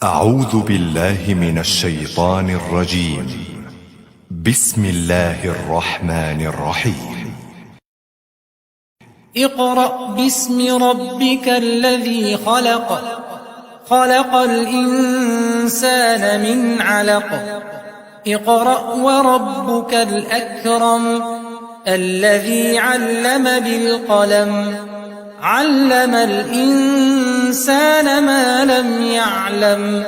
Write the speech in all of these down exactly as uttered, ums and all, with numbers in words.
أعوذ بالله من الشيطان الرجيم. بسم الله الرحمن الرحيم. اقرأ باسم ربك الذي خلق. خلق الإنسان من علق. اقرأ وربك الأكرم. الذي علم بالقلم. علم الإنسان ما لم يعلم.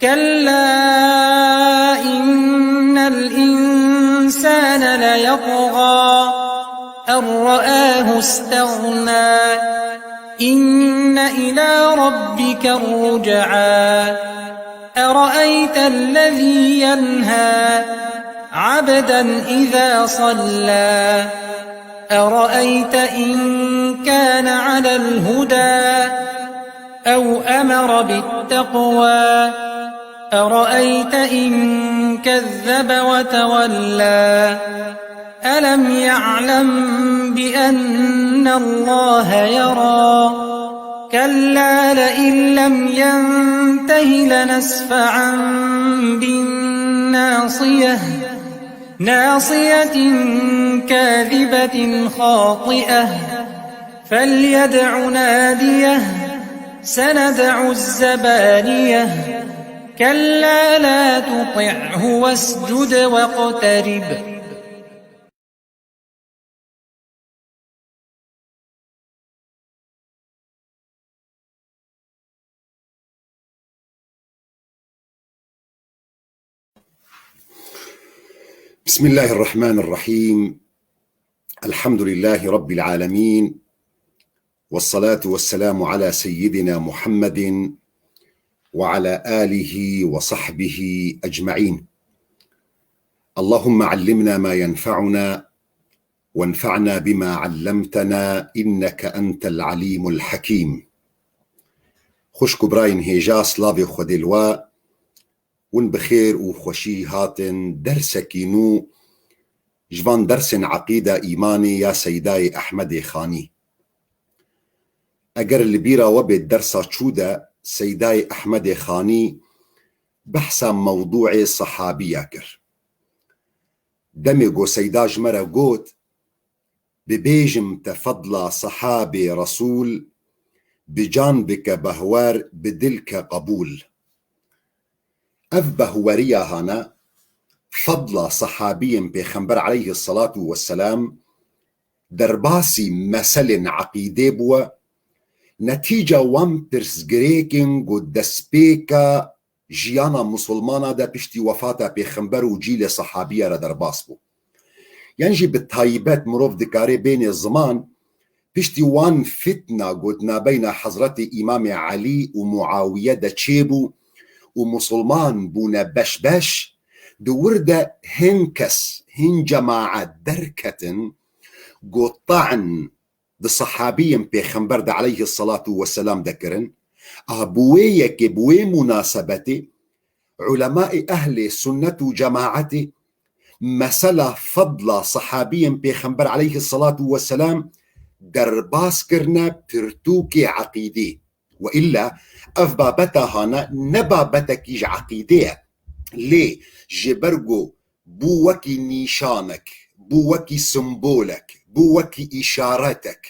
كلا إن الإنسان ليطغى. أن رآه استغنى. إن إلى ربك الرجعى. أرأيت الذي ينهى. عبدا إذا صلى. أرأيت إن كان على الهدى. أو أمر بالتقوى. أرأيت إن كذب وتولى. ألم يعلم بأن الله يرى. كلا لئن لم ينته لنسفعا بالناصية. ناصية كاذبة خاطئة. فليدع ناديه. سندع الزبانية. كلا لا تطعه واسجد واقترب. بسم الله الرحمن الرحيم. الحمد لله رب العالمين. والصلاة والسلام على سيدنا محمد وعلى آله وصحبه أجمعين. اللهم علمنا ما ينفعنا وانفعنا بما علمتنا إنك أنت العليم الحكيم. Xwişk û birayên hêja, silavê Xwedê li we, win bi xêr û xweşî hatin dersekî nû ji van dersên eqîda îmanê ya Seydayê Ehmedê Xanî. Eger li bîra we bê dersa çû de Seydayê Ehmedê Xanî behsa mewdûê sehabiya kir. Demê ku Seyda ji me re got, "Bibêjim te fedla sehabê Resûl, bi can bike behwer, bi dil ke qebûl." Ev behweriya hane, fedla sehabiyên Pêxember aleyhisselatu vesselam, derbasî meselên eqîdê bûye, netîca wan pirsgirêkên ku destpêka jiyana misilmana de piştî wefata Pêxember û cîlê sehabiya re derbas bû. Yan jî bi taybet mirov dikare bêne ziman, piştî wan fitna ku di nabeyna Hezretê Îmamê Elî û Muawiye de çêbû û misilman bûne beş beş, di wir de hin kes, hin cemaet derketin ku ta'n di sehabiyên Pêxember de aleyhisselatu vesselam de kirin. A bi wê yekê, bi wê munasebetê, ulemaê ehlê sunnet û cemaetê mesela fedla sehabiyên Pêxember aleyhisselatu vesselam derbas kirine pirtûkê eqîdê. Ve illa ev babeta hane ne babetekî ji eqîdê ye. Lê ji ber ku bû wekî nîşanek, bû wekî simbolek, bû wekî îşaretek,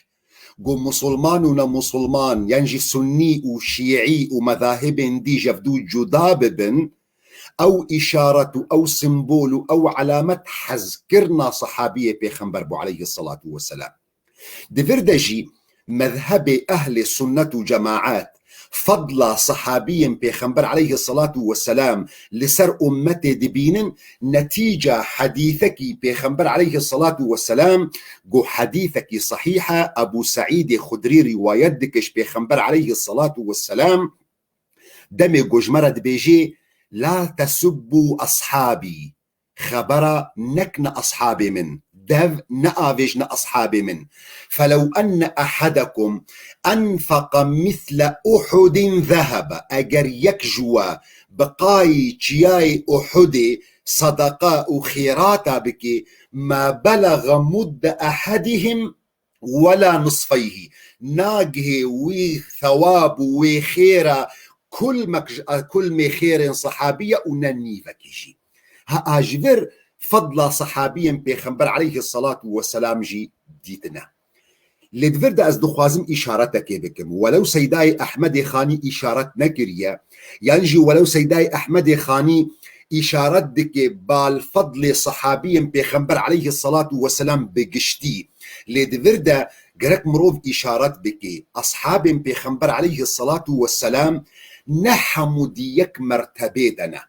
ku misilman û nemusilman, yan jî sunnî û şîî û mezahibên dî ji hevdû cuda bibin, ew îşaret û ew simbol û ew elamet hezkirina sehabiyê Pêxember bû aleyhisselatu vesselam. Di vir de jî mezhebê ehlê sunnet û cemaet fedla sehabiyên Pêxember aleyhisselatu vesselam li ser ummetê dibînin, netîca hedîsekî Pêxember aleyhisselatu vesselam, ku hedîsekî sehîh e, Ebû Seîdê Xudrî rîwayet dike ji Pêxember aleyhisselatu vesselam, demê ku ji me re dibêjê, "La tesubbu ashabî." Xebera nekine eshabê min, dev neavêjine eshabê min. Felew enne ehedekum enfeqa misle Uhudin zehebe, eger yek ji we bi qayî çiyayê Uhudê sedeqa û xêrata bike, ma belaga mudde ehedihim wela nisfeyhî, nagihê wî thewab û wê xêra kulmek ji, kulmê xêrên sehabî ye û ne nîvekî jî. Ha, a ji vir fedla sehabiyên Pêxember aleyhisselatu vesselam jî dîtine. Lê di vir de ez dixwazim îşaretekê bikim. Welew Seydayê Ehmedê Xanî îşaret nekiriye, yan jî welew Seydayê Ehmedê Xanî îşaret dike bal fedlê sehabiyên Pêxember aleyhisselatu vesselam bi giştî. Lê di vir de gerek mirov îşaret bike. Eshabên Pêxember aleyhisselatu vesselam ne hemû di yek mertebê de ne.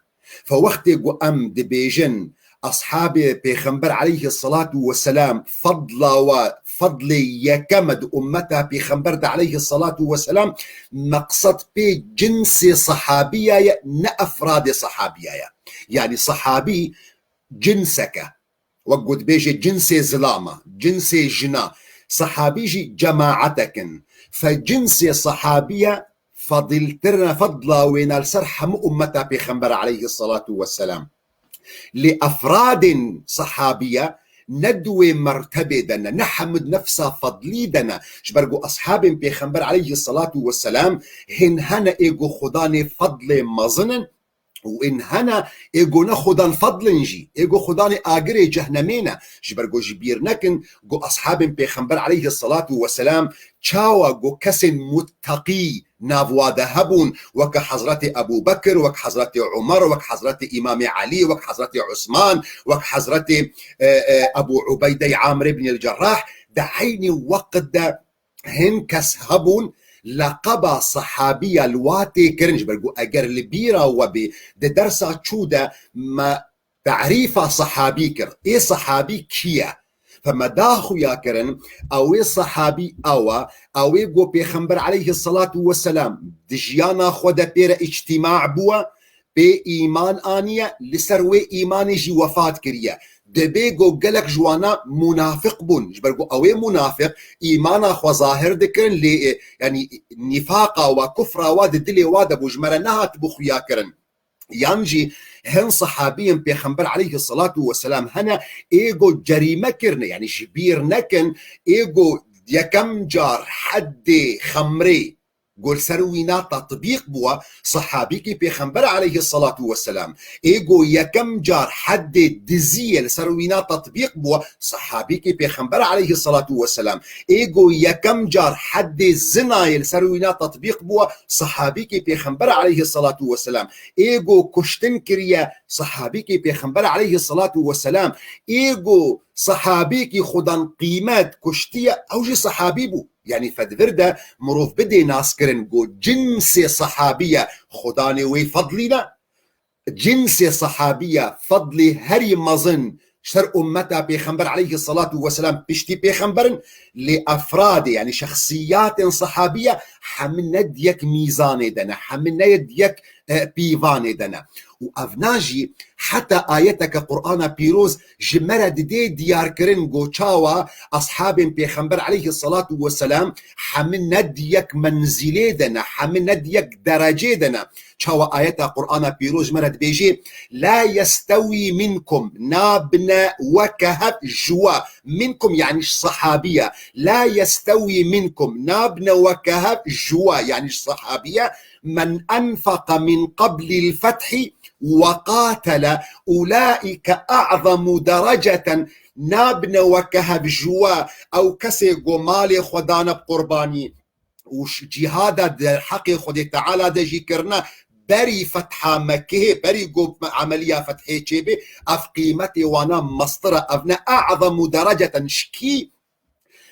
Fe wextê ku em dibêjin, eshabê Pêxember aleyhisselatu vesselam fedla we, fedlê yekem e di ummeta Pêxember de aleyhisselatu vesselam, meqsed pê cinsê sehabiya ye, ne efradê sehabiya ye. Yanî sehabî cinsek e. Wek ku dibêje cinsê zilama, cinsê jina, sehabî jî cemaetek in. Fe cinsê sehabiye fedîltir e, fedla wêna li ser hemû ummeta Pêxember aleyhisselatu vesselam. Lê efradên sehabiye ne di wê mertebê de ne, ne hemû di nefsa fedlî de ne. Ji ber ku eshabên Pêxember aleyhisselatu vesselam hên hene ê ku xudanê fedlê mezin in, û in hene ê ku ne xudan fedlin jî, ê ku xudanê agirê cehnemê ne. Ji ber ku ji bîr nekin ku eshabên Pêxember aleyhisselatu vesselam çawa ku kesên mutteqî nav wa de hebûn, weke Hezretê Ebû Bekir, wek Hezretê Umer, wek Hezretê Îmamê Elî, wek Hezretê Usman, wek Hezretê, e, e, Ebû Ubeydey Amir ibn el-Cerrah, di eynî weqt de hin kes hebûn leqeba sehabiya li wa tê kirin, ji ber ku eger li bîra we bê, di dersa çû de me terîfa sehabî kir. Ê sehabî kî ye? Fe me da xuya kirin, ew ê sehabî ew e, ew ê ku Pêxember aleyhisselatu vesselam di jiyana xwe de pê re îctîma bûye, pê îman aniye, li ser wê îmanê jî wefat kiriye. Dibê ku gelek ji wana munafiq bûn. Ji ber ku ew ê munafiq îmana xwe zahir dikirin, lê, e, yanî nîfaqa wa, kufra wa di dilê wa de bû, ji me re nehatibû xuya kirin. Yan jî hin sehabiyên Pêxember aleyhisselatu vesselam hene, ê ku cerîme kirine, yanî ji bîr nekin, ê ku yekem car heddê xemrê ku li ser wîna tetbîq bûye, sehabîkî Pêxember aleyhisselatu vesselam. Ê ku yekem car heddê diziyê li ser wîna tetbîq bûye, sehabîkî Pêxember aleyhisselatu vesselam. Ê ku yekem car heddê zinayê li ser wîna tetbîq bûye, sehabîkî Pêxember aleyhisselatu vesselam. Ê ku kuştin kiriye, sehabîkî Pêxember aleyhisselatu vesselam. Ê ku sehabîkî xudan qîmet kuştiye, ew jî sehabî bû. Yanî fe di vir de mirov bidê naskirin ku cinsê sehabî ye, xudanê wê fedlî ne. Cinsê sehabî ye, fedlî herî mezin ji ser ummeta Pêxember aleyhisselatu vesselam piştî Pêxember in, lê efradê, yanî şexsiyatên sehabî ye, hemî ne di yek mîzanê de ne, hemî ne di yek, e, pîvanê de ne. Û evna jî heta ayeteke Qur'ana Pîroz ji me re didê diyarkirin ku çawa eshabên Pêxember aleyhisselatu vesselam hemî ne di yek menzilê de ne, hemî ne di yek derecê de ne. Çawa ayeta Qur'ana Pîroz ji me re dibêjê, "La yestewî minkum", nabine weke hev ji we. Minkum yanî ji sehabî ye. "La yestewî minkum", nabine weke hev ji we, yanî ji sehabî ye. "Men enfeqe min qablil fethî ve qatele, ulaîke a'zemu dereceten", nabine weke hev ji we, ew kesê ku malê xwe dane bi qurbanî û ş-, cîhada di heqê Xwedê Teala de jî kirine, berî fetha Mekkehê, berî ku me-, emeliya fethê çêbê, ev qîmetê wana mestir e, ev ne, "a'zemu dereceten", ji kî?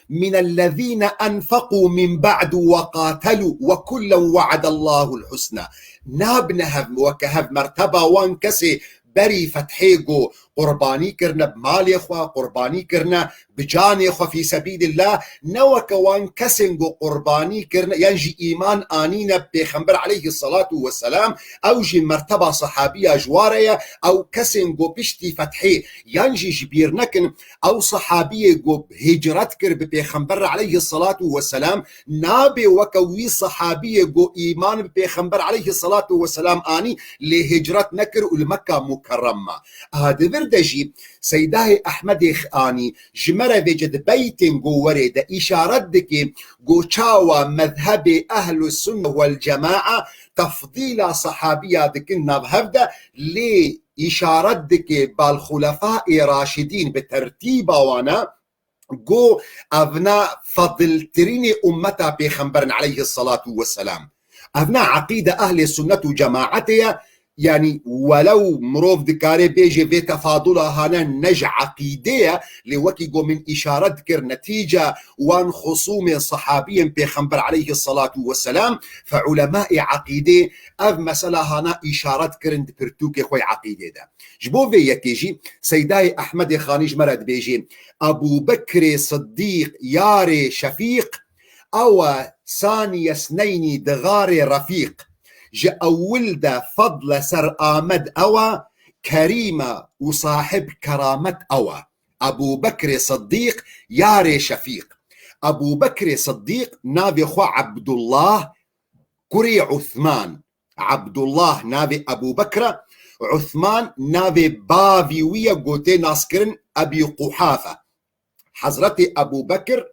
"Minellezîne enfeqû min ba'du ve qatelû ve kullen we'edallâhul husna." Nabine hev, weke hev merteba wan kesê berî fethê ku qurbanî kirine, bi malê xwe qurbanî kirine, bi canê xwe fî sebîlillah, ne weke wan kesên ku qurbanî kirine, yan jî îman anîne bi Pêxember aleyhisselatu vesselam, ew jî merteba sehabî ya ji wa re ye, ew kesên ku piştî fethê, yan jî ji bîr nekin, ew sehabiyê ku hicret kir bi Pêxember re aleyhisselatu vesselam, nabe weke wî sehabiyê ku îman bi Pêxember aleyhisselatu vesselam anî, lê hicret nekir û li Mekka Mukerrem ma. Aha, di vir de jî Seydayê Ehmedê Xanî ji me re vêce di beytên gowerê de îşaret dike ku çawa mezhebê Ehlus Sunne wel Cemaa tefdîla sehabiya dikin nav hev de, lê îşaret dike bal Xulefaê Raşidîn bi tertîba wana ku evna fediltirînê ummeta Pêxemberin aleyhissalatu vesselam. Evna eqîde ehlê sunnet û cemaetê ye. Yanî welew mirov dikare bêje vê tefadula hane ne ji eqîdê ye, lê wekî ku min îşaret dikir netîce wan xusûmên sehabiyên Pêxember aleyhissalatu vesselam, fe ulemaê eqîdê ev mesela hana îşaret kirin di pirtûkê xwe yê eqîdê de. Ji bo vê yekê jî Seydayê Ehmedê Xanî ji me re dibêje, Ebû Bekrê Siddîq yarê Şefîq, ew e saniye sneynî di xarê Refîq. Ji ewil de fedle ser Amed ew e, kerîm e û sahib keramet ew e. Ebû Bekrê Siddîq yarê Şefîq. Ebû Bekrê Siddîq navê xwe Ebdullah kurê Uthman. Ebdullah navê Ebû Bekr e, Uthman navê bavî wî ye, gotê naskirin Ebî Quhafe. Hezretê Ebû Bekir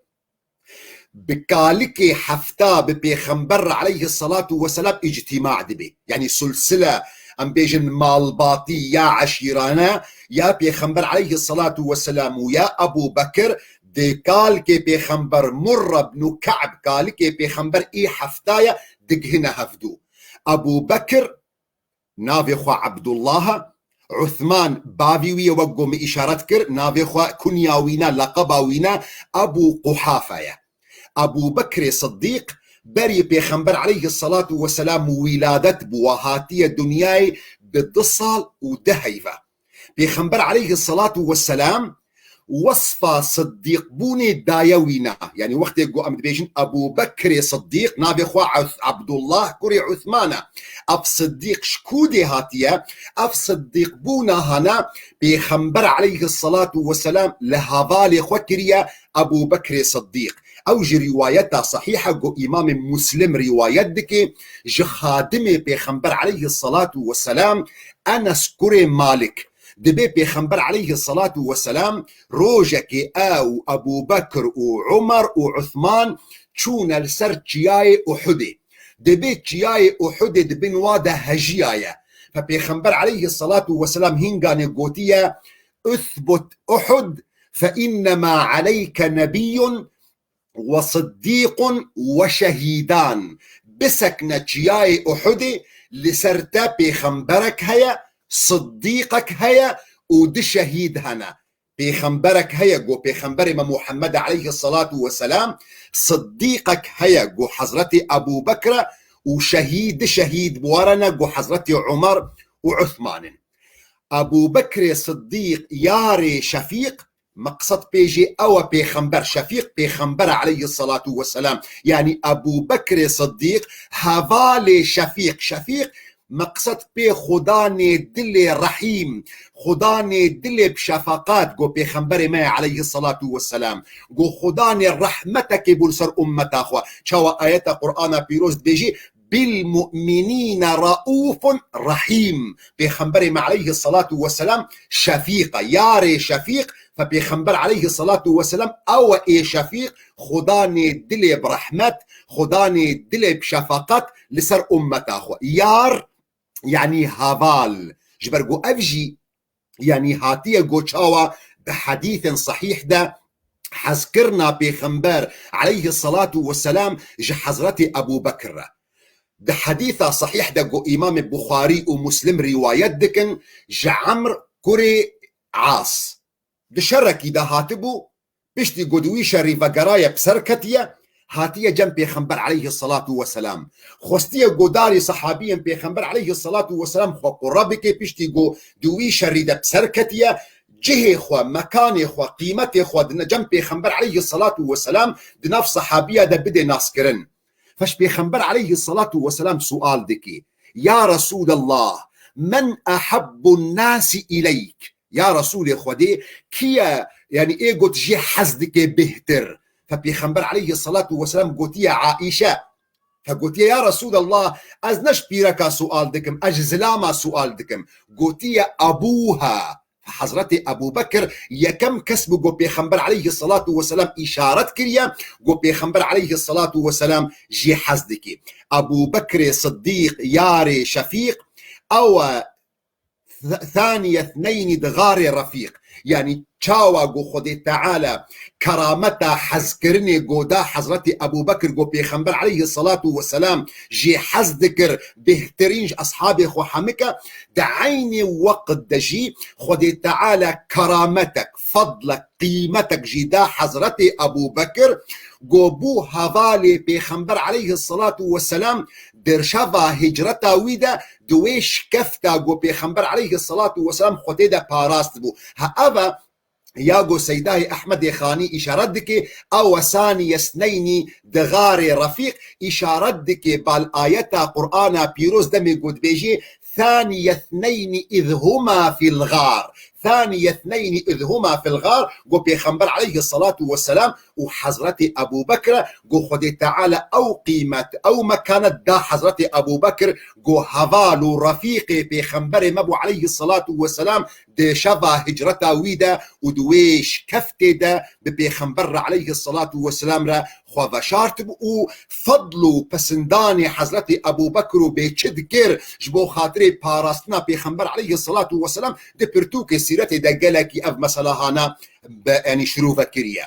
bi kalikê hefta bi Pêxember re aleyhissalatu vesselam îctîma dibe. Yanî sulsile, em bêjin malbatî ya eşîrane, ya Pêxember aleyhissalatu vesselam û ya Ebû Bekir di kalikê Pêxember Murre bnu Ka'b, kalikê Pêxember î hefta ye, digihine hevdû. Ebû Bekir navê xwe Ebdullah e, Uthman bavî wî ye, wek ku min îşaret kir, navê xwe kunya wî ne, leqeba wî ne, Ebû Quhafe ye. Ebû Bekrê Siddîq berî Pêxember aleyhissalatu vesselam wîladet bûwa, hatiye dinyayê bi du sal û deh heyve. Pêxember aleyhissalatu vesselam wesfa siddîqbûnê daye wî ne. Yanî wextê ku em dibêjin Ebû Bekrê Siddîq, navê xwe Us-, Ebdullah kurê Uthman e. Ev siddîq ji ku dê hatiye? Ev siddîqbûna hana Pêxember aleyhissalatu vesselam li hevalê xwe kiriye Ebû Bekrê Siddîq. Ew ji rîwayeta sehîh e ku Îmamê Muslim rîwayet dike, ji xadimê Pêxember aleyhissalatu vesselam Enes kurê Malik. Dibê Pêxember aleyhissalatu vesselam rojekê ew, Ebû Bekr û Umer û Uthman çûne li ser çiyayê Uhudê. Dibê çiyayê Uhudê di bin wa de hejiyaye. Fe Pêxember aleyhissalatu vesselam hînganê gotiye, "Uthbut Uhud, fe innema aleyke nebiyyun ve siddîqun ve şehîdan." Bisekne çiyayê Uhudê, li ser te pêxemberek heye, siddîqek heye û du şehîd hene. Pêxemberek heye, go pêxemberê me Muhammed aleyhissalatu vesselam, siddîqek heye, go Hezretê Ebû Bekr e û şehîd, du şehîd bi we re ne, go Hezretê Umer û Uthman in. Ebû Bekrê Siddîq, yarê Şefîq, meqsed pê jê ew e, pêxember, Şefîq pêxember e aleyhissalatu vesselam. Yanî Ebû Bekrê Siddîq, hevalê Şefîq. Şefîq, meqsed pê xudanê dilê rehîm, xudanê dilê bi şefaqat, go pêxemberê me ye aleyhissalatu vesselam. Go xudanê rehmetekê bû li ser ummeta xwe. Çawa ayeta Qur'ana pîroz dibêjî, "Bil-mu'minîne raufun rahîm." Pêxemberê me aleyhissalatu vesselam Şefîq e, yarê Şefîq, fe pêxember aleyhissalatu vesselam ew e ê Şefîq, xudanê dilê bi rehmet, xudanê dilê bi şefaqet li ser ummeta xwe. Yar, yanî heval. Ji ber ku ev jî yanî hatiye go çawa di hedîsên sehîh de hezkirina Pêxember aleyhissalatu vesselam ji Hezretê Ebû Bekir re. Di hedîsa sehîh de go Îmamê Buxarî û Muslim rîwayet dikin, ji Emr kurê As. Di şerekî de hatibû, piştî ku di wî şerî vegeraye bi ser ketiye, hatiye cem Pêxember aleyhissalatu vesselam. Xwestiye ku darî sehabiyên Pêxember aleyhissalatu vesselam xwe qure bike, piştî ku di wî şerî de bi ser ketiye, cihê xwe, mekanê xwe, qîmetê xwe di ne-, cem Pêxember aleyhissalatu vesselam di nav sehabiya de bidê naskirin. Fe ji Pêxember aleyhissalatu vesselam sual dike, "Ya Resûlallah, men ehabbun nasi ileyk?" Ya Resûlê Xwedê, kî ye, yanî ê got jê hez dike bêhtir? Fe Pêxember aleyhissalatu vesselam gotiye Aîşe. Fe gotiye, "Ya Resûlallah, ez ne ji pîreka sual dikim, ez ji zilama sual dikim." Gotiye, "Ebûha." Hezretê Ebû Bekir yekem kes bû ku Pêxember aleyhisselatu vesselam îşaret kiriye, ku Pêxember aleyhisselatu vesselam jê hez dike. Ebû Bekrê Siddîq, yarê Şefîq, ew e th-, thaniye thneynî di xarê Refîq. Yanî çawa ku Xwedê Teala kerameta hezkirinê ku da Hezretê Ebû Bekir ku Pêxember aleyhisselatu vesselam jê hez dikir, bêhtirîn ji eshabê xwe hemike, di eynê weqt de jî Xwedê Teala kerametek, fedlek, qîmetek jî da Hezretê Ebû Bekir, ku bû hevalê Pêxember aleyhisselatu vesselam, di şeva hicreta wî de, di wê şikefta ku Pêxember aleyhisselatu vesselam xwe tê de parast bû. Ha ev e ya ku Seydayê Ehmedê Xanî îşaret dike, ew e saniye sneynî di xarê Refîq, îşaret dike bal ayeta Qur'ana pîroz demê ku dibêjê, ثاني اثنين إذ هما في الغار. ثاني اثنين إذ هما في الغار، ku Pêxember aleyhisselatu vesselam û Hezretê Ebû Bekr e, ku Xwedê Teala ew qîmet, ew mekanet da Hezretê Ebû Bekr, ku heval û refîqê Pêxemberê me bû aleyhisselatu vesselam di şeva hicreta wî de û di wê şikeftê de bi Pêxember re aleyhisselatu vesselam re xwe veşartibû û fedl û pesindanê Hezretê Ebû Bekr û bê çi dikir ji bo xatirê parastina Pêxember aleyhisselatu vesselam di pirtûkê sîretê de gelekî ev mesela hane be, yanî şirove kiriye.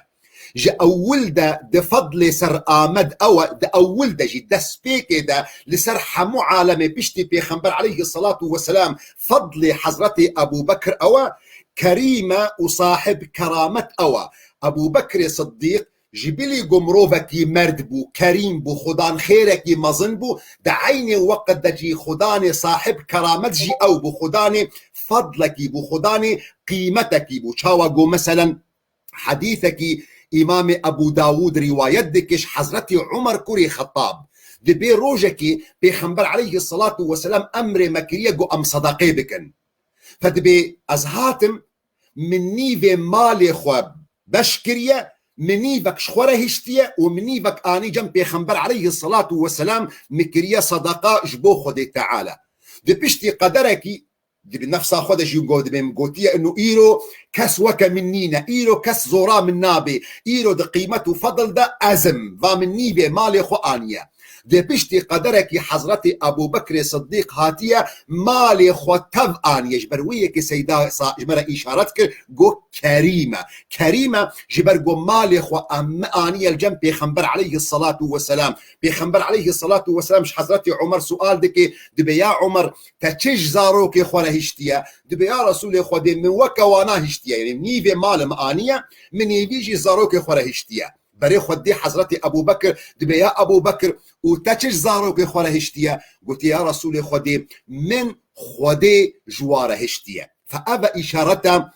Ji ewil de di fedlê ser amed ew e, di ewil de jî destpêkê de li ser hemû alemê piştî Pêxember aleyhisselatu vesselam fedlê Hezretê Ebû Bekr ew e, kerîm e û sahib keramet ew e. Ebû Bekrê Siddîq ji bilî ku mirovekî merd bû, kerîm bû, xudan xêrekî mezin bû, di eynê weqt de jî xudanê sahib keramet jî ew bû, xudanê fedlekî bû, xudanê qîmetekî bû. Çawa ku meselen hedîsekî Îmamê Ebû Dawûd rîwayet dike ji Hezretî Umer kurê Xettab, dibê rojekê Pêxember aleyhisselatu vesselam emrê me kiriye ku em sedeqê bikin. Fe dibê ez hatim, min nîvê malê xwe beş kiriye, min nîvek ji xwe re hiştiye û min nîvek anî cem Pêxember aleyhisselatu vesselam min kiriye sedeqa ji bo Xwedê Teala. Di piştî qederekî, di bi nefsa xwe de jî got, dibê min gotiye, inu îro kes weke min nîne, îro kes zora min nabê, îro di qîmet û fedl de ez im, va min nîvê malê xwe aniye. Dê piştî qederekî Hezretî Ebû Bekrê Siddîq hatiye, malê xwe tev aniye. Ji ber wê yekê Seyda Sa-, ji me re îşaret kir, got, Kerîm e. Kerîm e, ji ber ku malê xwe em, me aniye li cem Pêxember aleyhisselatu vesselam. Pêxember aleyhisselatu vesselam ji Hezretî Umer sual dike, dibê, ya Umer, te çi ji zarokê xwe re hiştiye? Dibê, ya Resûlê Xwedê, min weke wana hiştiye. Yanî nîvê malê min aniye, min nîvî jî zarokê xwe re hiştiye. Berê xwe dê Hezretê Ebû Bekir, dibê, ya Ebû Bekir, û te çi ji zarokê xwe re hiştiye? Gotiye, ya Resûlê Xwedê, min Xwedê ji wa re hiştiye. Fe ev e îşareta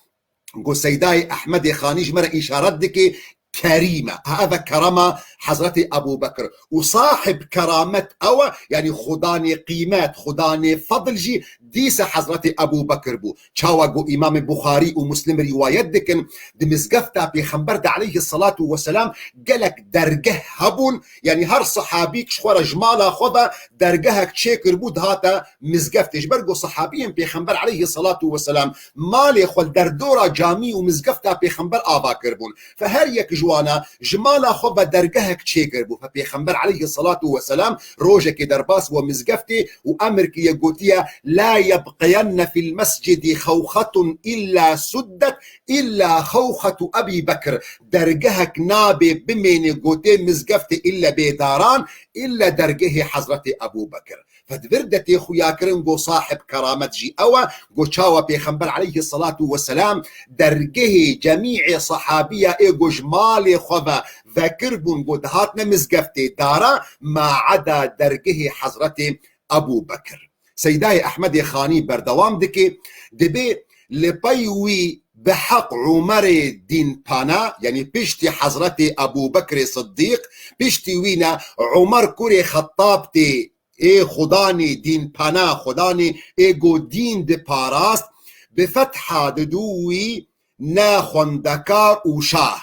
ku Seydayê Ehmedê Xanî ji me re îşaret dike, kerîm e. Ha ev e kerema Hezretê Ebû Bekir. Û sahib keramet ew e, yanî xudanê qîmet, xudanê fedl jî dîse Hezretê Ebû Bekir bû. Çawa ku Îmamê Buxarî û Muslim rîwayet dikin, di mizgefta Pêxember de aleyhisselatu vesselam gelek dergeh hebûn, yanî her sehabîk ji xwe re ji mala xwe ve dergehek çêkiribû, dihate mizgeftê. Ji ber ku sehabiyên Pêxember aleyhisselatu vesselam malê xwe li derdora camî û mizgefta Pêxember ava kiribûn. Fe her yek ji wana ji mala xwe ve dergehek çêkiribû. Fe Pêxember aleyhisselatu vesselam rojekê derbas bû mizgeftê û emir kiriye, gotiye, "La yebqeyenne fil mescidi xewxetun illa suddet illa xewxetu Ebî Bekir." Dergehek nabe bimêne gotê mizgeftê ille bê daran, ille dergehê Hezretê Ebû Bekir. Fe di vir de tê xuyakirin ku sahib keramet jî ew e, ku çawa Pêxember aleyhisselatu vesselam dergehê cemîê sehabiya ê ku ji malê xwe ve vekiribûn ku dihatine mizgeftê dara, ma eda dergehê Hezretê Ebû Bekir. Seydayê Ehmedê Xanî berdewam dike, dibê li pey wî bi heq Umerê dînpana, yanî piştî Hezretê Ebû Bekrê Siddîq, piştî wî ne Umer kurê Xettab tê ê xudanê dînpana, xudanê ê go dîn diparast, bi fetha didû wî ne xwendekar û şah.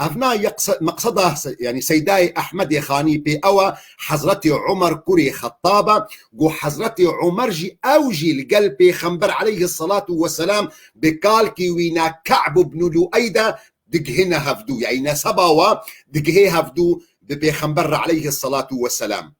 Evna ye qse-, meqseda se-, yani Seydayê Ehmedê Xanî pê ew e, Hezretê Umer kurê Xettab e, ku Hezretê Umer jî ew jî li gel Pêxember aleyhisselatu vesselam bi kalkî wî ne Ka'b ibn Lu'ey de digihine hevdû. Yani neseba wa digihê hevdû bi Pêxember re aleyhisselatu vesselam.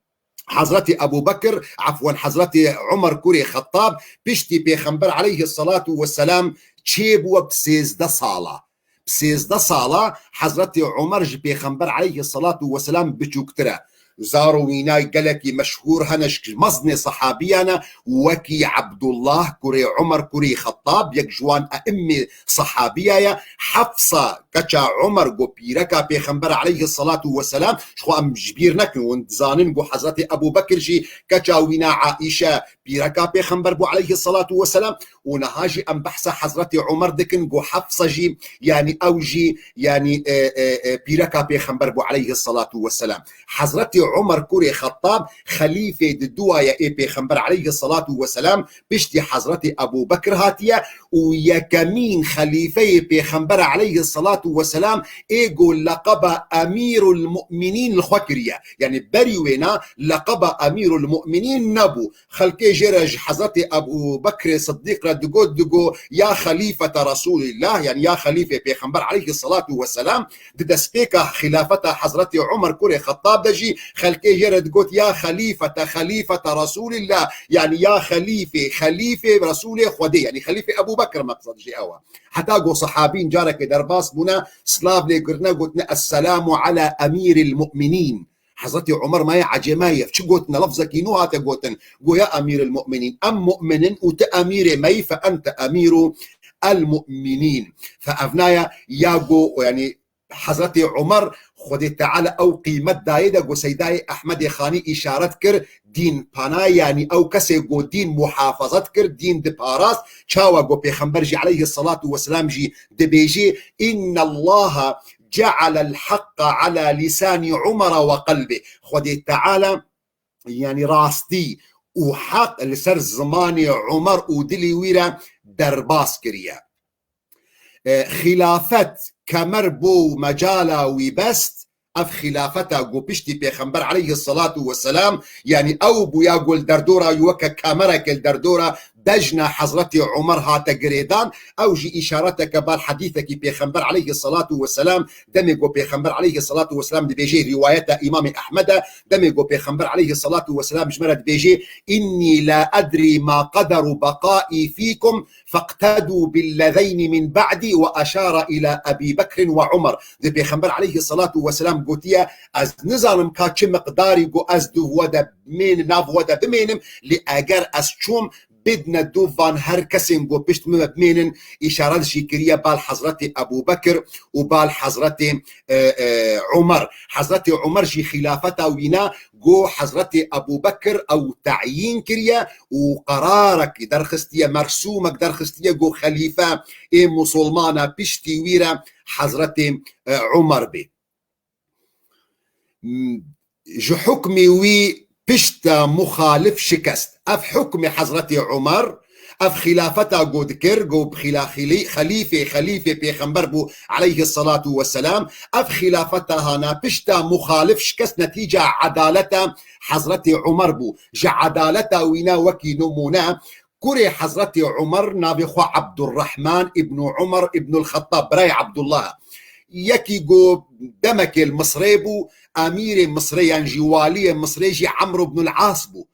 Hezretî Ebû Bekir, efwen, Hezretî Umer kurê Xettab piştî Pêxember aleyhisselatu vesselam çêbûwe bi sêzdeh sala. Bi sêzdeh sala Hezretî Umer ji Pêxember aleyhisselatu vesselam biçûktir e. Zaro wîna gelekî meşhûr hene, ji mezinê sehabîyan e, wekî Ebdullah kurê Umer kurê Xettab, yek ji wan e'immê sehabîya ye. Hefsa keça Umer ku pîreka Pêxember aleyhisselatu vesselam, ji xwe em ji bîr nekin, hûn dizanin ku Hezretê Ebû Bekir jî keça wîna Aîşe pîreka Pêxember bû aleyhisselatu vesselam, û niha jî em behsa Hezretê Umer dikin ku Hefsa jî, yani ew jî, yani, e, e, e, pîreka Pêxember bû aleyhisselatu vesselam. Hezretê Umer kurê Xettab xelîfê di duwa ye ê Pêxember aleyhisselatu vesselam piştî Hezretê Ebû Bekir hatiye û yekemîn xelîfeyê Pêxember aleyhisselatu vesselam ê ku leqeba Emîrul Mu'minîn li xwe kiriye. Yani berî wêna leqeba Emîrul Mu'minîn nebû. Xelkê jê re ji Hezretê Ebû Bekrê Siddîq re digot, digo, "Ya xelîfete Resûlillah", yani ya xelîfê Pêxember aleyhisselatu vesselam. Di destpêka xilafeta Hezretê Umer kurê Xettab de jî xelkê jê re digot, "Ya xelîfete, xelîfete Resûlillah", yani ya xelîfê, xelîfê Resûlê Xwedê, yani xelîfê Ebû Bekir, meqsed jê ew e. Heta ku sehabîn carekê derbas bûne, silav lê girtine, gotine, "Esselamu ala emîril mu'minîn." Hezretî Umer maye ecêb maye, çi gotine, lafzekî nû hate gotin, go, "Ya emîril mu'minîn, em mu'min in û tu emîrê me yî, fe ente emîru el mu'minîn." Fe evna ye, ya go, yani Hezretî Umer, Xwedê Teala ew qîmet dayê de, ku Seydayê Ehmedê Xanî îşaret kir, dîn pana, yani ew kesê ku dîn muhafazet kir, dîn diparast, çawa ku Pêxember jî aleyhisselatu vesselam jî dibêjê, "Innallaha ce'alel haqqa ala lisani Umara ve qalbi." Xwedê Teala, yani rastî û heq li ser zimanê Umer û dilî wî re derbas kiriye. E, xilafet kemer bo û mecala wî best, ev xilafeta ku piştî Pêxember aleyhisselatu vesselam, yani ew bûya ku li derdora wî weke kemereke li derdora bejna Hezretî Umer hate girêdan, ew jî îşareteke bal hedîsekî Pêxember aleyhisselatu vesselam, demê ku Pêxember aleyhisselatu vesselam dibêje, rîwayeta Îmamê Ehmed e, demê ku Pêxember aleyhisselatu vesselam ji me re dibêje, "Inni la edrî ma qederu beqaî fîkum, feqtedû billezeyni min ba'dî", ve eşara îla Ebî Bekrin ve Umer. Di Pêxember aleyhisselatu vesselam gotiye, "Ez nizanim ka çi miqdarî ku ez di we de bimên-, nav we de bimênim, lê eger ez çûm, bidne dû van her kesên ku pişt min ve bimênin." Îşaret jî kiriye bal Hezretê Ebû Bekir û bal Hezretê, e, e, Umer. Hezretê Umer jî xilafeta wîna ku Hezretê Ebû Bekir ew teyîn kiriye û qerarekî derxistiye, mersûmek derxistiye ku xelîfe ê musulmana piştî wî re Hezretê, e, Umer bê. M-, ji hukmê wî pişta muxalif şikest. Ev hukmê Hezretê Umer, ev xilafeta ku dikir, ku bi xila-, xilî-, xelîfê, xelîfê pêxember bû aleyhisselatu vesselam. Ev xilafeta hana pişta muxalif şikest netîca edaleta Hezretê Umer bû. Ji edaleta wî ne wekî nimûne, kurê Hezretê Umer navê xwe Abdurrahman ibn Umer ibn al-Xettab, birayê Abdullah. Yekî ku demekê li Misrê bû, emîrê Misrê yan jî waliyê Misrê jî Amr ibn al-As bû.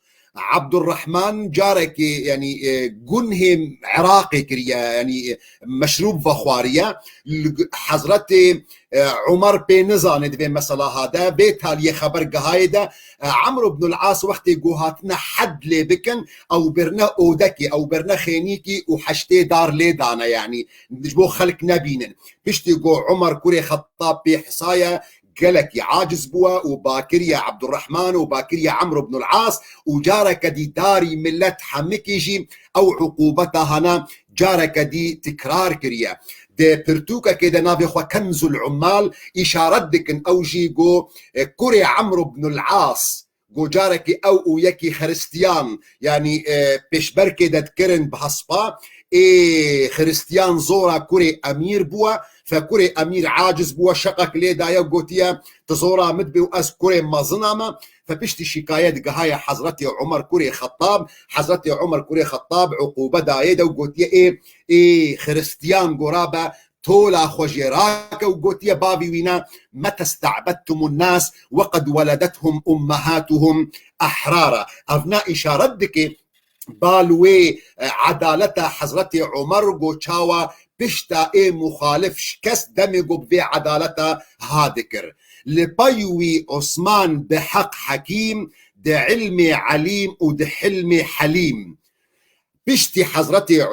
Abdurrahman carekê, yani, e, gunhê Iraqê kiriye, yani, e, meşrûb vexwariye. Li Hezretê, e, Umer pê nizane di vê mesela ha de, vê taliyê xeber gehayê de, e, Amr ibn al-As wextê ku hatine hed lê bikin, ew birine odekê, ew birine xênîkî û heştê dar lê dane, yani, ji bo xelk nebînin. Piştî ku Umer kurê Xettab pê hisaye, gelekî aciz bûye û bakiriye Abdurrahman û bakiriye Amr ibn al-As û careke dî darî millet hemikî jî ew uqûbeta hana careke dî tikrar kiriye. Di pirtûkekê de navê xwe Kenzul Ummal îşaret dikin, ew jî ku, e, kurê Amr ibn al-As, ku carekî ew û yekî xeristiyan, yanî, e, pêşberkê de dikirin bi hespa, ê Xiristiyan zora kurê emîr bûye, fe kurê emîr aciz bûye, şeqek lê daye û gotiye, tu zora min dibê û ez kurê mezina me. Fe piştî şikayet gihaye Hezretê Umer kurê Xettab, Hezretê Umer kurê Xettab uqûbe dayê de û gotiye, ê, ê Xiristiyan gora be, tola xwe jê rake û gotiye bavî wî ne, "Mete sta'bedtumun nas ve qed weledethum ummehatuhum ehrara." Ev ne îşaret dike ba li wê, e, edaleta Hezretê Umer go çawa pişta ê muxalif şikest demê go bi vê edaleta ha dikir. Li pey wî Osman bi heq hekîm, di ilmê elîm û di hilmê helîm. Piştî Hezretê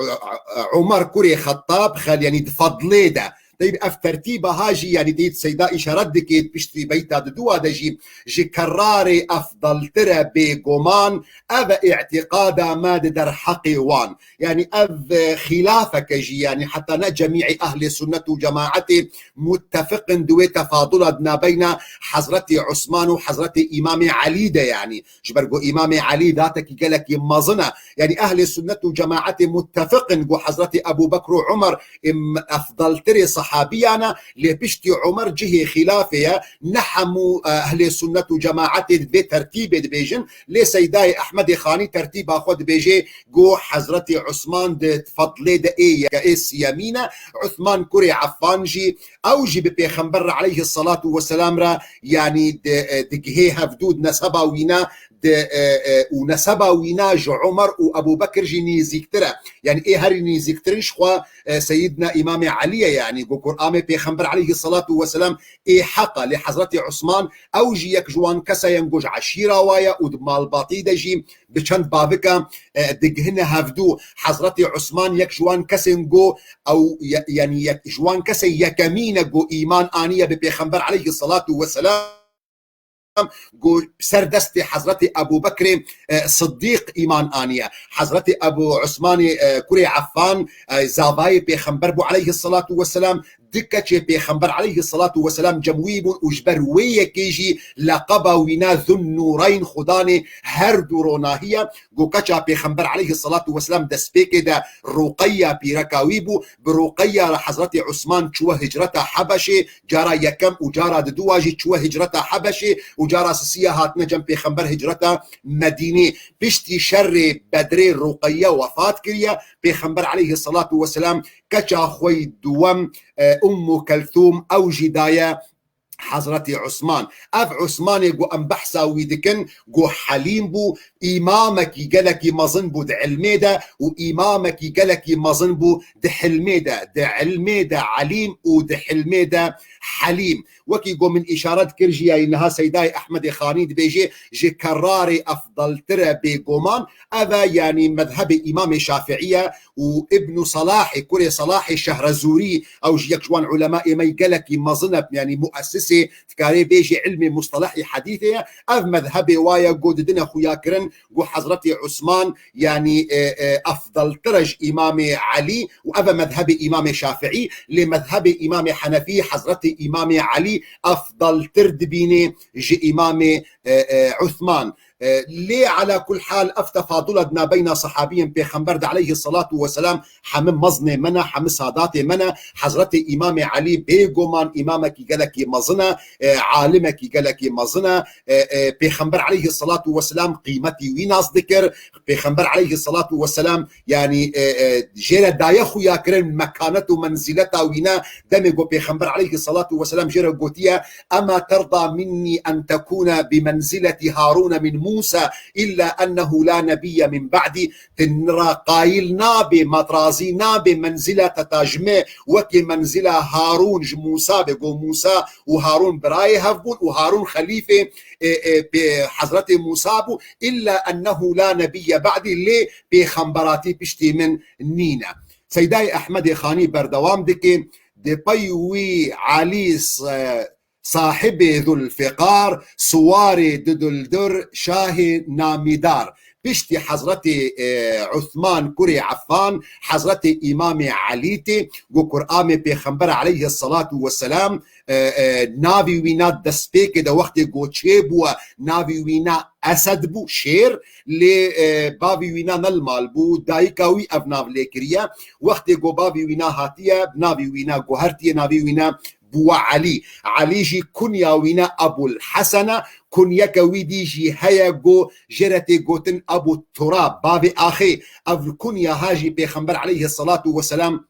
Umer kurê Xettab xel, yanî di fedlê de. Teyb ev tertîba ha jî, yanî teyb Seyda îşaret dike, piştî beyta di dua de jî, ji kerarê efdaltir e bêguman, ev e îtîqada me di derheqê wan. Yanî ev, e, xîlafeke jî, yanî heta ne cemî'î ehlê sunnet û cemaetê muttefiq in di wê tefadula di nabeyna Hezretê Osman û Hezretê Îmamê Elî de, yanî. Ji ber ku Îmamê Elî datekî gelekî mezin e. Yanî ehlê sunnet û cemaetê muttefiq in ku Hezretê Ebû Bekr û Umer em efdaltirê sehabiyan e, lê piştî Umer cihê xîlafê ye. Ne hemû, e, ehlê sunnet û cemaetê di vê tertîbê dibêjin, lê Seydayê Ehmedê Xanî tertîba xwe dibêje ku Hezretê Osman di fedlê de ê yeke ê siyemîn e. Osman kurê Affan jî, ew jî bi Pêxember re aleyhisselatu vesselam re, yanî di, e, digihê hevdû di neseba wî ne, di, e, e, û neseba wî ne ji Umer û Ebû Bekir jî nêzîktir e. Yanî ê herî nêzîktirin ji xwe, e, Seyidna Îmamê Elî ye, yanî ku Kur'anê Pêxember aleyhisselatu vesselam ê heq e. Lê Hezretê Osman ew jî yek ji wan kese yen ku ji eşîra wa ye û di malbatî de jî bi çend bavika, e, digihine hevdû. Hezretê Osman yek ji wan kesên ku ew ye-, yanî yek ji wan kesên yekemîn e ku îman aniye bi Pêxember aleyhisselatu vesselam. Ku ser destê Hezretê Ebû Bekrê, e, Siddîq îman aniye. Hezretê Ebû Osmanê, e, kurê Affan, e, zavayê Pêxember bû aleyhisselatu vesselam, di keçê Pêxember aleyhisselatu vesselam cem wî bûn û ji ber wê yekê jî leqeba wî ne Zun Nûreyn, Xudanê her du ronahiye. Ku keça Pêxember aleyhisselatu vesselam destpêkê de Ruqeyya pîreka wî bû, bi Ruqeyya re Hezretê Osman çûye hicreta Hebeşê, cara yekem û cara diduwa jî çûye hicreta Hebeşê û cara sisiya hatine cem Pêxember hicreta Medînê. Piştî şerê Bedrê Ruqeyya wefat kiriye. Pêxember aleyhisselatu vesselam keça xwe yî duwem, e, Ummu Kelthûm, ew jî daye Hezretî Osman. Ev Osmanê ku em behsa wî dikin, ku helîm bû, îmamekî gelekî mezin bû di ilmê de û îmamekî gelekî mezin bû di hilmê de, di ilmê de elîm û di hilmê de helîm. Wekî ku min îşaret kir jî, yayî niha Seydayê Ehmedê Xanî dibêje, ji kerarê efdaltir e bêguman. Ev e, yanî mezhebê Îmamê Şafiî ye û Ibnu Selahê, kurê Selahê Şehrezûrî, ew jî yek ji wan ulemayê me yî gelekî mezin e, yanî muessisê, dikarê bêjê ilmê mustelehî hedîsê ye. Ev mezhebê wa ye ku didine xuyakirin ku Hezretê Osman, yanî, e, e, efdaltir e ji Îmamê Elî û ev e mezhebê Îmamê Şafiî, lê mezhebê Îmamê Henefî Hezretê Îmamê Elî efdaltir dibînê ji Îmamê, e, e, Osman. E, lê ala kul hal ev tefadula di nabeyna sehabiyên Pêxember de aleyhisselatu vesselam hemî mezinê me ne, hemî sadatê me ne. Hezretê Îmamê Elî bêguman îmamekî gelekî mezin e, e, alimekî gelekî mezin e. E, e, Pêxember aleyhisselatu vesselam qîmetî wî nas dikir. Pêxember aleyhisselatu vesselam, yanî, e, e, jê re daye xuyakirin mekanet û menzileta wî ne. Demê ku Pêxember aleyhisselatu vesselam jê re gotiye, "Ema terda minnî en tekûne bi menzileti Harûne min Mûsa, illa ennehu la nebiyye min ba'dî." Tu nira qayîl nabê, matrazî nabê menzila te ta ji me wekî menzila Harûn ji Mûsa be. Go Mûsa û Harûn birayê hev bûn û Harûn xelîfê, e, e, pê Hezretê Mûsa bû. Illa ennehu la nebiyye ba'dî, lê pêxemberatî piştî min nîne. Seydayê Ehmedê Xanî berdewam dike, di pey wî Elî s-, sahibê Zulfiqar, siwarê Diduldur, şahê namîdar. piştî Hezretê, e, Uthman kurê Affan, Hezretê Îmamê Elî tê, go kur amê Pêxember aleyhissalatu vesselam, e, e, navî wîna destpêkê de wextê go çê bû, navî wîna Esed bû, şêr, lê, e, bavî wîna ne li mal bû, dayika wî ev nav lê kiriye. Wextê go bavî wîna hatiye, navî wîna guhertiye, navî wîna bûwe Elî. Elî jî kunya wîna Ebul Hesen e, kunyeke wî dî jî heye go jê re tê gotin Ebu Turab, bavê axê. Ev kunya ha jî Pêxember aleyhissalatu vesselam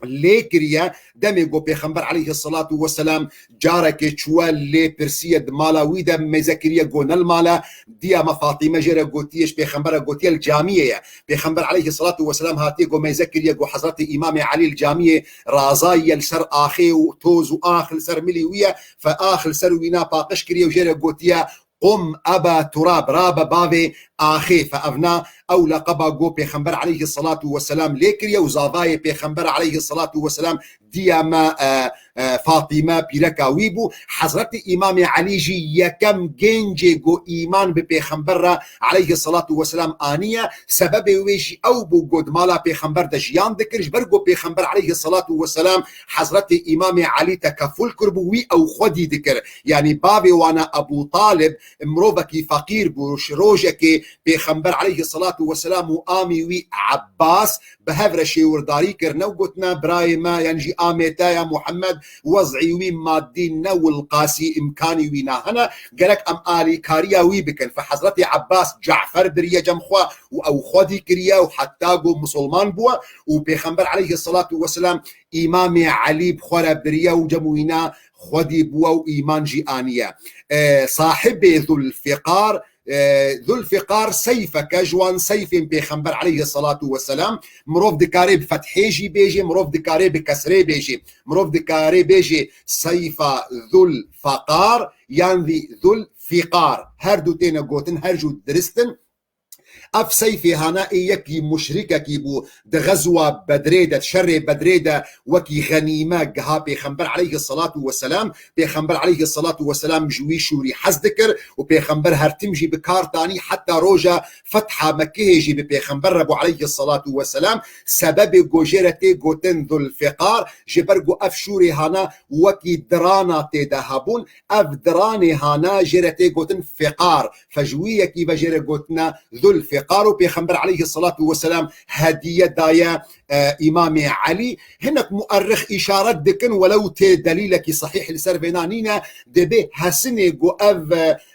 lê kiriye. Demê go Pêxember aleyhissalatu vesselam carekê çûye lê pirsiye di mala wî de mêze kiriye go ne li mal e. Diya me Fatîme jê re gotiye, ji Pêxember re gotiye li camiyê ye. Pêxember aleyhissalatu vesselam hatiye go mêze kiriye go Hezretê Îmamê Elî li camiyê razayiye li ser axê û toz û ax li ser milî wî ye. Fe ax li ser wîna paqij kiriye û jê re gotiye, "Qum Eba Turab, rabe bavê axê." Fe evna ew leqeba go Pêxember aleyhissalatu vesselam lê kiriye û zavayê Pêxember aleyhissalatu vesselam diya me, e, e, Fatîme pîreka wî bû. Hezretî Îmamê Elî jî yekem gencê go îman bi Pêxember re aleyhissalatu vesselam aniye. Sebebê wê jî ew bû go di mala Pêxember de jiyan dikir. Ji ber go Pêxember aleyhissalatu vesselam Hezretî Îmamê Elî tekeful kiribû, wî ew xwedî dikir. Yanî bavê wana Ebu Talib mirovekî feqîr bû. Ji rojekê Pêxember aleyhissalatu vesselam û amî wî Ebbas bi hev re şêwirdarî kirine û gotine, "Birayê me, yan jî amê te ya Muhammed, wez'î wî madî ne wilqasî, îmkanî wî nahene, gerek em alîkariya wî bikin." Fe Hezretî Ebbas Cafer biriye cem xwe û ew xwedî kiriye û heta go misilman bûye û Pêxember aleyhissalatu vesselam Îmamê Elî bi xwe re biriye û cem wîna xwedî bûye û îman jî aniye. E, sahibê Zulfiqar, e, Zulfiqar seyfeke ji wan seyfên Pêxember aleyhissalatu vesselam, mirov dikare bi fethê jî bêje, mirov dikare bi kesrê bêje. Mirov dikare bêje seyfa Zulfaqar yan zî Zulfiqar. Her du têne gotin, her jû dirist in. Ev seyfê hana ê yekî muşrikekî bû di xezwa Bedrê de, di şerê Bedrê de wekî xenîme giha Pêxember aleyhissalatu vesselam. Pêxember aleyhissalatu vesselam ji wî şûrî hez dikir û Pêxember her tim jî bi kar tanî heta roja fetha Mekkehê jî bi Pêxember re bû aleyhissalatu vesselam. Sebebê ku jê re tê gotin Zulfiqar, ji ber ku ev şûrê hana wekî dirana tê de hebûn, ev diranê hana jê re tê gotin fiqar. Fe ji wî yekî ve jê re gotine Zulfiqar û Pêxember aleyhissalatu vesselam hediye daye, e, Îmamê Elî. Hinek muerrix îşaret dikin, welew tê delîlekî sehîh li ser vêna nîne, dibê hesinê ku ev,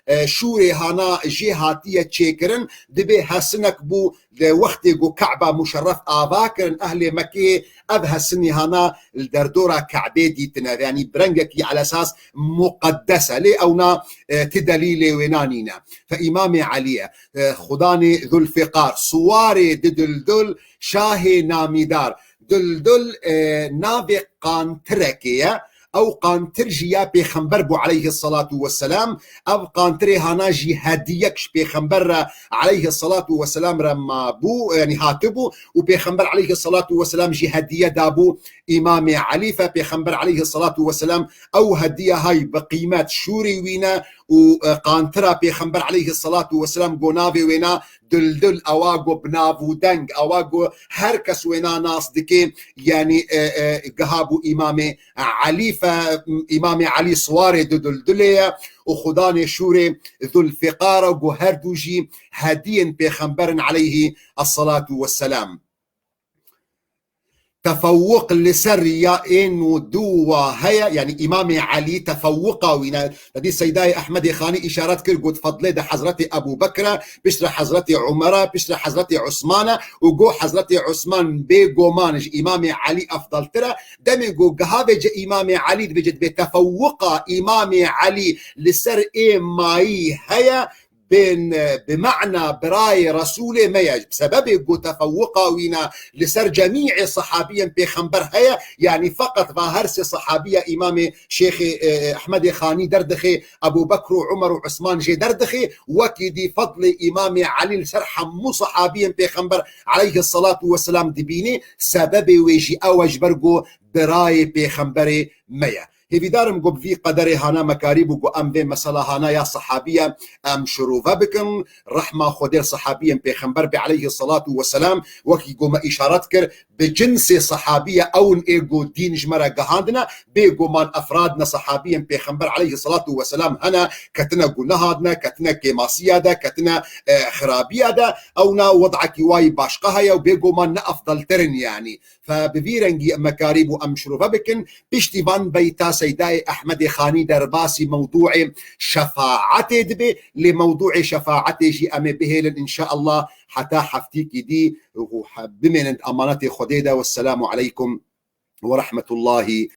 e, şûrê hana jê hatiye çêkirin, dibê hesinek bû li wextê ku Ke'ba muşerref ava kirin ehlê Mekkeyê, ev hesinê hana li derdora Ke'bê dîtine. Yanî bi rengekî elesas muqeddes e. Lê ewna, e, ti delîlê wêna nîne. Fe Îmamê Elî ye. E, xudanê Zulfiqar, siwarê di Duldul, şahê namîdar. Duldul, e, navê qantirekê ye. Ew qantir jî ya Pêxember bû aleyhissalatu vesselam. Ev qantirê hana jî hediyek ji Pêxember re aleyhissalatu vesselam re mabû, yanî hatibû û Pêxember aleyhissalatu vesselam jî hediye dabû Îmamê Elî. Fe Pêxember aleyhissalatu vesselam ew hediye hay bi qîmet şûrê wî ne û, e, qantira Pêxember aleyhissalatu vesselam go navê wêna Duldul, ewa go bi nav û deng, ewa go her kes wêna nas dike, yanî, e, e, giha bû Îmamê Elî. Fe Îmamê Elî siwarê di Duldulê ye û xudanê şûrê Zulfiqar e, go her du jî hediyên Pêxember in aleyhî esselatu vesselam. Tefewuq li ser ya ên û du wa heye, yanî Îmamê Elî tefewuqa wî ne. Te dî Seydayê Ehmedê Xanî îşaret kir, got, fedlê de Hezretê Ebû Bekr e, piştre Hezretê Umer e, piştre Hezretê Usman e û go Hezretê Usman bêgoman ji Îmamê Elî efdaltir e. Demê go giha vêce Îmamê Elî dibêje, dibê tefewuqa Îmamê Elî li ser ê mayî heye, bên, e, bi mena birayê Resûlê me ye. Sebebê ku tefewuqa wî ne li ser cemîê sehabiyên Pêxember heye, yanî feqet va her sê sehabiya Îmamê Şêxê, e, e, Ehmedê Xanî derdixe, Ebû Bekr û Umer û Usman jê derdixe, wekî dî fedlê Îmamê Elî li ser hemû sehabiyên Pêxember aleyhisselatu vesselam dibîne, sebebê wê jî ew e ji ber ku birayê Pêxemberê me ye. Hêvîdarim ku bi vî qederê hana mekarî bû ku em vê mesela hana ya sehabiye em şirove bikin. Rehma Xwedê sehabiyên Pêxember be aleyhi salatu ve selam, wekî ku me îşaret kir, bi cinsê sehabiye ew in ê ku dîn ji me re gihandine, bêguman efrad ne sehabiyên Pêxember aleyhi salatu ve selam hene, ketine guneha de ne, ketine kêmasiya de, ketine, e, xirabiya de, ew na wed'ekî wayî başqa heye û bêguman ne efdeltir in yanî. Fe bi vî rengî me karî bû em şirove bikin. Piştî van beyta Seydayê Ehmedê Xanî derbasî mewdûê şefaetê dibe, lê mewdûê şefaetê jî em ê bihêlin înşaallah heta heftîkî dî û he-, bimênin di emanetê Xwedê de. Wesselamu aleykum ve rahmetullahi